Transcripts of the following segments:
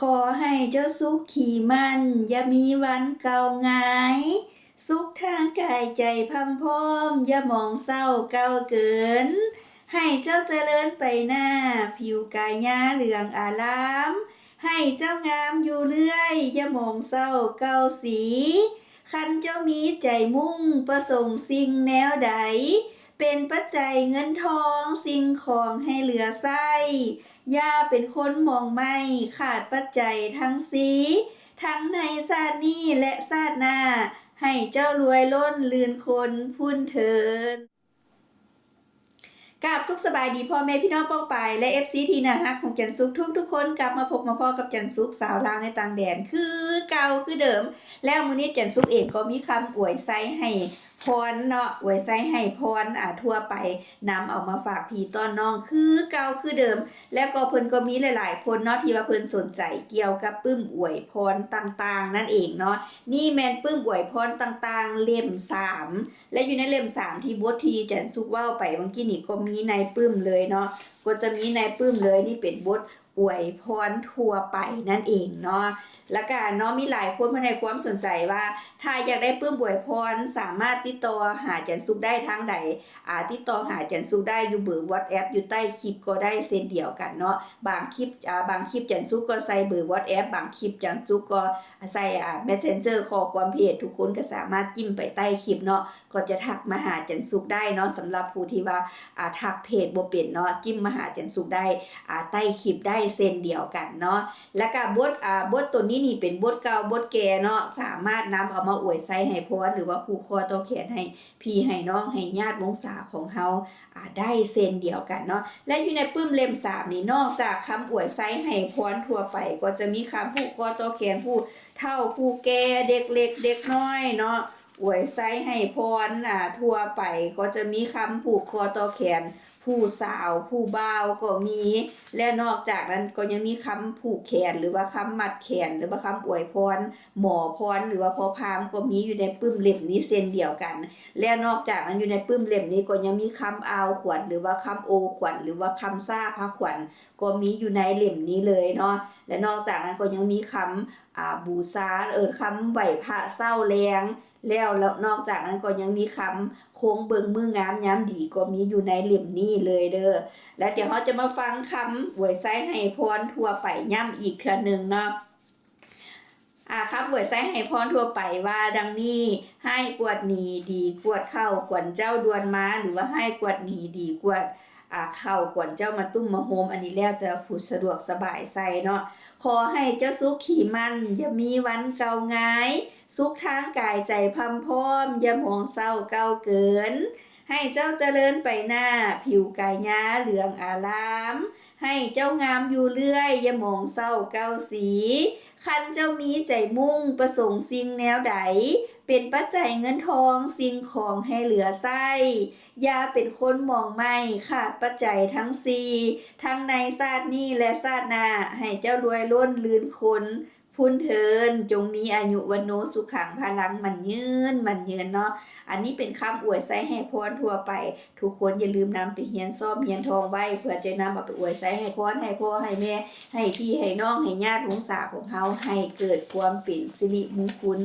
ຂໍໃຫ້ເຈົ້າສຸກຂີ້ໝັ້ນ ຢ່າມີວັນເກົ່າຫງາຍ, ສຸກທາງກາຍໃຈພ່ຳພ້ອມ ຢ່າໝອງເສົ້າເກົ່າເກີນ, ໃຫ້ເຈົ້າຈະເລີນໄປໜ້າ ຜິວກາຍາເຫຼືອງອາລາມ, ໃຫ້ເຈົ້າງາມຢູ່ເລື້ອຍ ຢ່າໝອງເສົ້າເກົ່າສີ, ຄັນເຈົ້າມີໃຈມຸ່ງ ປະສົງສິ່ງແນວໃດ ເປັນປັດໄຈເງິນທອງ ສິ່ງຂອງໃຫ້ເຫຼືອໃຊ້, ຢ່າເປັນຄົນໝອງໄໝ້ ຂາດປັດໄຈທັງສີ່ ທັງໃນຊາດນີ້ ແລະ ຊາດໜ້າ ໃຫ້ເຈົ້າລວຍລົ້ນລື່ນຄົນພຸ້ນເທີ້ນ. ກາບສຸກສະບາຍດີພໍ່ແມ່ພີ່ນ້ອງປ້ອງປາຍ ແລະ ເອັຟຊີ ທີ່ໜ້າຮັກຂອງຈັນສຸກທຸກໆຄົນ, ກັບມາພົບມາພໍ້ກັບຈັນສຸກສາວລາວໃນຕ່າງແດນຄືເກົ່າຄືເດີມ. ແລ້ວມື້ນີ້ຈັນສຸກເອງກໍມີຄຳອວຍໄຊໃຫ້ພອນເນາະ, ອວຍໄຊໃຫ້ພອນ ອ່າ ທົ່ວໄປ ນຳເອົາມາຝາກພີ່ຕ້ອນນ້ອງຄືເກົ່າຄືເດີມ. ແລ້ວກໍເພິ່ນກໍມີຫຼາຍໆຄົນເນາະ ທີ່ວ່າເພິ່ນສົນໃຈກ່ຽວກັບປຶ້ມອວຍພອນຕ່າງໆນັ້ນເອງເນາະ. ນີ້ແມ່ນປຶ້ມອວຍພອນຕ່າງໆເຫຼັ້ມສາມ ແລະ ຢູ່ໃນເຫຼັ້ມສາມ ທີ່ບົດທີ່ຈັນສຸກເວົ້າໄປຫວ່າງກີ້ນີ້ ກໍມີໃນປຶ້ມເລີຍເນາະ, ກໍຈະມີໃນປຶ້ມເລີຍ. ນີ້ເປັນບົດອວຍພອນທົ່ວໄປນັ້ນເອງເນາະ. ແລ້ວກະເນາະ ມີຫຼາຍຄົນເພິ່ນໃຫ້ຄວາມສົນໃຈວ່າ ຖ້າຢາກໄດ້ປຶ້ມອວຍພອນ ສາມາດຕິດຕໍ່ຫາຈັນສຸກໄດ້ທາງໃດ? ອ່າ ຕິດຕໍ່ຫາຈັນສຸກໄດ້ຢູ່ເບີວັອດແອັບຢູ່ໃຕ້ຄລິບກໍໄດ້ເຊັ່ນດຽວກັນເນາະ. ບາງຄລິບ ອ່າ ບາງຄລິບຈັນສຸກກໍໃສ່ເບີວັອດແອັບ, ບາງຄລິບຈັນສຸກກໍໃສ່ ອ່າ ແມັດເຊັນເຈີ ຂໍ້ຄວາມເພຈ, ທຸກຄົນກໍສາມາດຈິ້ມໄປໃຕ້ຄລິບເນາະ. ກໍຈະທັກມາຫາຈັນສຸກໄດ້ເນາະ. ສຳລັບຜູ້ທີ່ວ່າ ອ່າ ທັກເພຈບໍ່ເປັນເນາະ, ຈິ້ມມາຫາຈັນສຸກໄດ້ ອ່າ ໃຕ້ຄລິບໄດ້ເຊັ່ນດຽວກັນເນາະ. ແລ້ວກະບົດ ອ່າ ບົດໂຕນີ້ນີ້ເປັນບົດເກົ່າບົດແກ່ເນາະ, ສາມາດນຳເອົາມາອວຍໄຊໃຫ້ພອນ ຫຼືວ່າຜູກຄໍຕໍ່ແຂນໃຫ້ພີ່ໃຫ້ນ້ອງ ໃຫ້ຍາດວົງສາຂອງເຮົາ ອ່າ ໄດ້ເຊັ່ນດຽວກັນເນາະ. ແລະ ຢູ່ໃນປຶ້ມເຫຼັ້ມສາມນີ້ ນອກຈາກຄຳອວຍໄຊໃຫ້ພອນທົ່ວໄປ ກໍຈະມີຄຳຜູກຄໍຕໍ່ແຂນຜູ້ເຖົ້າຜູ້ແກ່ ເດັກເລັກເດັກນ້ອຍເນາະ, ອວຍໄຊໃຫ້ພອນ ອ່າ ທົ່ວໄປ ກໍຈະມີຄຳຜູກຄໍຕໍ່ແຂນຜູ້ສາວຜູ້ບ່າວກໍມີ. ແລະ ນອກຈາກນັ້ນກໍຍັງມີຄຳຜູກແຂນ ຫຼືວ່າຄຳມັດແຂນ ຫຼືວ່າຄຳອວຍພອນ ໝໍພອນ ຫຼືວ່າພໍ່ພາມ ກໍມີຢູ່ໃນປຶ້ມເຫຼັ້ມນີ້ເຊັ່ນດຽວກັນ. ແລະ ນອກຈາກນັ້ນ ຢູ່ໃນປຶ້ມເຫຼັ້ມນີ້ກໍຍັງມີຄຳອ່າວຂວັນ ຫຼືວ່າຄຳໂອຂວັນ ຫຼືວ່າຄຳຊາພາຂວັນ ກໍມີຢູ່ໃນເຫຼັ້ມນີ້ເລີຍເນາະ. ແລະ ນອກຈາກນັ້ນກໍຍັງມີຄຳ ອ່າ ບູຊາ ເອີ້ນຄຳໄຫວ້ພະເຊົ້າແລງ. ແລ້ວ ແລ້ວນອກຈາກນັ້ນກໍຍັງມີຄຳຄົງເບິ່ງມື້ງາມຍາມດີ ກໍມີຢູ່ໃນເຫຼັ້ມນີ້ເລີຍເດີ້. ແລ້ວດຽວເຮົາຈະມາຟັງຄຳອວຍໄຊໃຫ້ພອນທົ່ວໄປຢ້ຳອີກເທື່ອໜຶ່ງເນາະ. ອ່າ ຄຳອວຍໄຊໃຫ້ພອນທົ່ວໄປວ່າດັ່ງນີ້: ຮ້າຍກວດໜີ ດີກວດເຂົ້າ ຄວນເຈົ້າດ່ວນມາ ຫຼືວ່າຮ້າຍກວດໜີ ດີກວດ ອ່າ ເຂົ້າ ຄວນເຈົ້າມາຕຸ້ມມາໂຮມ. ອັນນີ້ແລ້ວແຕ່ຜູ້ສະດວກສະບາຍໃສ່ເນາະ. ຂໍໃຫ້ເຈົ້າສຸກຂີ້ໝັ້ນ ຢ່າມີວັນເກົ່າຫງາຍ, ສຸກທາງກາຍໃຈພ່ຳພ້ອມ ຢ່າໝອງເສົ້າເກົ່າເກີນ. ໃຫ້ເຈົ້າຈະເລີນໄປໜ້າ ຜິວກາຍາເຫຼືອງອາລາມ, ໃຫ້ເຈົ້າງາມຢູ່ເລື້ອຍ ຢ່າໝອງເສົ້າເກົ່າສີ. ຄັນເຈົ້າມີໃຈມຸ່ງ ປະສົງສິ່ງແນວໃດ ເປັນປັດໄຈເງິນທອງ ສິ່ງຂອງໃຫ້ເຫຼືອໃຊ້, ຢ່າເປັນຄົນໝອງໄໝ້ ຂາດປັດໄຈທັງສີ່ ທັງໃນຊາດນີ້ ແລະ ຊາດໜ້າ ໃຫ້ເຈົ້າລວຍລົ້ນລື່ນຄົນ ພຸ້ນເທີນ ຈົ່ງມີອາຍຸວັນໂນສຸຂັງພະລັງ ໝັ້ນຍືນ ໝັ້ນຍືນເນາະ. ອັນນີ້ເປັນຄຳອວຍໄຊໃຫ້ພອນທົ່ວໄປ. ທຸກຄົນຢ່າລືມນຳໄປຮຽນຊອບຮຽນທ່ອງໄວ້ ເພື່ອຈະນຳເອົາໄປອວຍໄຊໃຫ້ພອນ ໃຫ້ພໍ່ໃຫ້ແມ່ ໃຫ້ພີ່ໃຫ້ນ້ອງ ໃຫ້ຍາດວົງສາຂອງເຮົາ ໃຫ້ເກີດຄວາມເປັນສິລິມຸງຄຸນ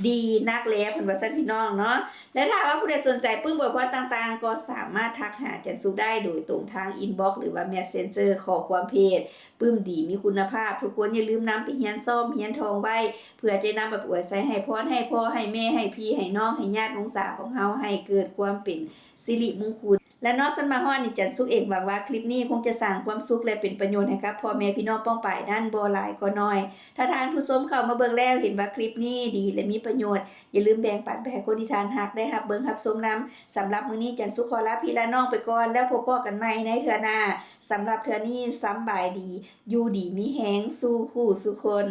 ດີນັກແລເພິ່ນວ່າຊັ້ນພີ່ນ້ອງເນາະ. ແລະ ຖ້າວ່າຜູ້ໃດສົນໃຈປຶ້ມອວຍພອນຕ່າງໆ ກໍສາມາດທັກຫາຈັນສຸກໄດ້ໂດຍຕົງທາງອິນບັອກ ຫຼືວ່າແມັດເຊັນເຈີ ຂໍ້ຄວາມເພຈ ປຶ້ມດີມີຄຸນນະພາບ. ທຸກຄົນຢ່າລືມນຳໄປຮຽນຊອບຮຽນທ່ອງໄວ້ ເພື່ອຈະນຳໄປອວຍໄຊໃຫ້ພອນ ໃຫ້ພໍ່ໃຫ້ແມ່ ໃຫ້ພີ່ໃຫ້ນ້ອງ ໃຫ້ຍາດວົງສາຂອງເຮົາ ໃຫ້ເກີດຄວາມເປັນສິລິມຸງຄຸນ. ແລະ ເນາະ ຊັ້ນມາຮອດນີ້ ຈັນສຸກເອງຫວັງວ່າຄລິບນີ້ຄົງຈະສ້າງຄວາມສຸກ ແລະ ເປັນປະໂຫຍດໃຫ້ກັບພໍ່ແມ່ພີ່ນ້ອງປ້ອງປາຍນັ້ນບໍ່ຫຼາຍກໍໜ້ອຍ. ຖ້າທ່ານຜູ້ຊົມເຂົ້າມາເບິ່ງແລ້ວເຫັນວ່າຄລິບນີ້ດີ ແລະ ມີປະໂຫຍດ, ຢ່າລືມແບ່ງປັນໄປໃຫ້ຄົນທີ່ທ່ານຮັກໄດ້ຮັບເບິ່ງຮັບຊົມນຳ. ສຳລັບມື້ນີ້ ຈັນສຸກຂໍລາພີ່ລານ້ອງໄປກ່ອນ ແລ້ວພົບພໍ້ກັນໃໝ່ໃນເທື່ອໜ້າ. ສຳລັບເທື່ອນີ້ ສຳບາຍດີ, ຢູ່ດີມີແຮງ ສູ່ຄູ່ສູ່ຄົນ.